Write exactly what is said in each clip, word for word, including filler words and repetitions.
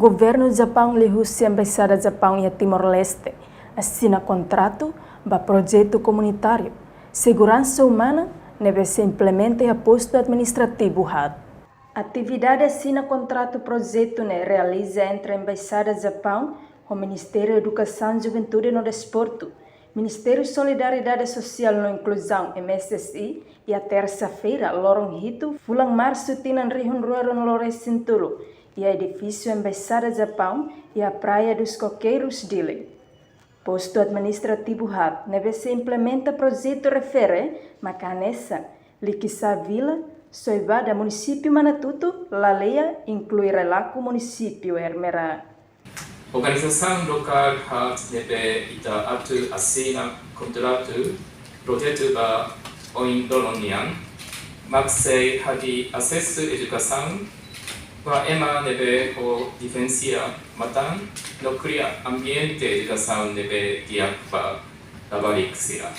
Governu Japaun liuhusi Embaixada Japaun iha Timor-Leste asina kontratu ba projetu komunitáriu seguransa umana ne'ebé sei implementa iha postu administrativu haat. Atividade asina kontratu projetu ne'e realiza entre Embaixada Japaun ho Ministériu Edukasaun, Juventude no Desportu, Ministériu Solidariedade Sosiál no Inkluzaun, M S S I, iha tersa-feira, loron hitu, fulan Marsu, tinan rihun rua rua-nulu resin tolu, iha edifísiu Embaixada Japaun, iha Praia dos Coqueiros, Dili. Postu administrativu haat ne'ebé sei implementa projetu refere maka hanesan Likisá, Vila Soibada, Munisípiu Manatutu, Laleia, inklui Railaco, Munisípiu Ermera. Organizasaun lokál haat ne'ebé ita atu asina kontratu projetu ba oin loron nian, mak sei hadi'a asesu edukasaun ba ema ne'ebé ho defisiénsia matan no kria ambiente edukasaun ne'ebé di'ak ba labarik sira.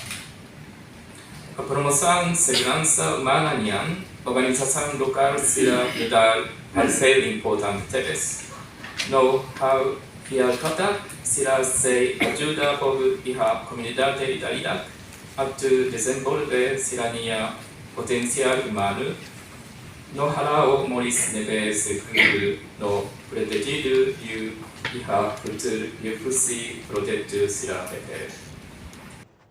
Ba promosaun seguransa umana nian, organizasaun lokál sira nu'udar parseira importante tebes. No ha'u fiar katak sira sei ajuda povu iha komunidade ida-idak atu dezenvolve sira-nia potensiál umanu no hala'o moris ne'ebé seguru no protejidu liu iha futuru liuhusi projetu sira refere.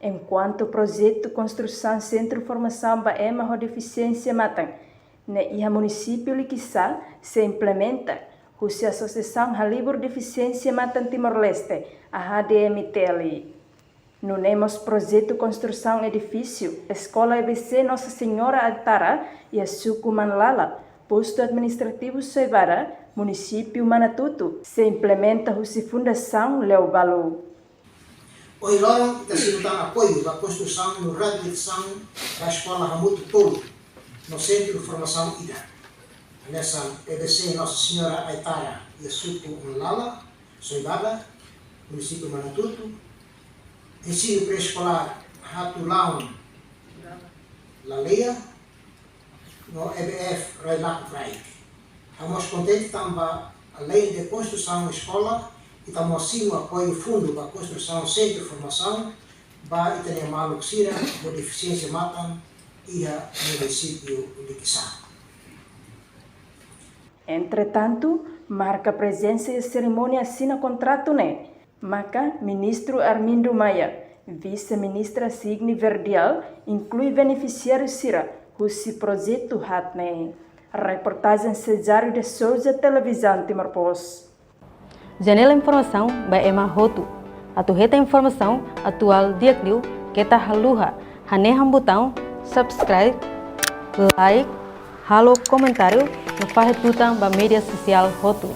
Enkuantu projetu konstrusaun Sentru Formasaun ba Ema ho Defisiénsia Matan ne'e iha Munisípiu Likisá sei implementa husi Asosiasaun Halibur Defisiénsia Matan Timor-Leste, A H D M T L I. Nune'e mós projetu konstrusaun edifísiu Eskola E B C Nossa Senhora Aitara iha suku Manlala, postu administrativu Soibada, Munisípiu Manatutu, sei implementa husi Fundasaun Leobalu. Ohin loron ita simu tan apoiu ba konstrusaun no reabilitasaun ba eskola hamutuk tolu no sentru formasaun ida. Hanesan E B C Nossa Senhora Aitara iha suku Manlala, Soibada, Munisípiu Manatutu, ensinu pré-eskolár Hatu Laun, Laleia, no E B F Railaco, Praik. Ha'u mós kontente tanba aleinde konstrusaun eskola, ita mós simu apoiu fundu ba konstrusaun sentru formasaun ba ita-nia maluk sira ho defisiénsia matan iha Munisípiu Likisá. Entretantu, marka prezensa iha serimónia asina kontratu ne'e maka Ministru Armindo Maia, Vise-Ministra Sidney Verdial, inklui benefisiáriu sira husi projetu haat ne'e. Reportajen Cesário de Souza, Televizaun Timor Post. Janela informasaun ba ema hotu. Atu hetan informasaun atuál di'ak liu, keta haluha hanehan butaun subscribe, like, halo komentáriu no fahe tutan ba média sosiál hotu.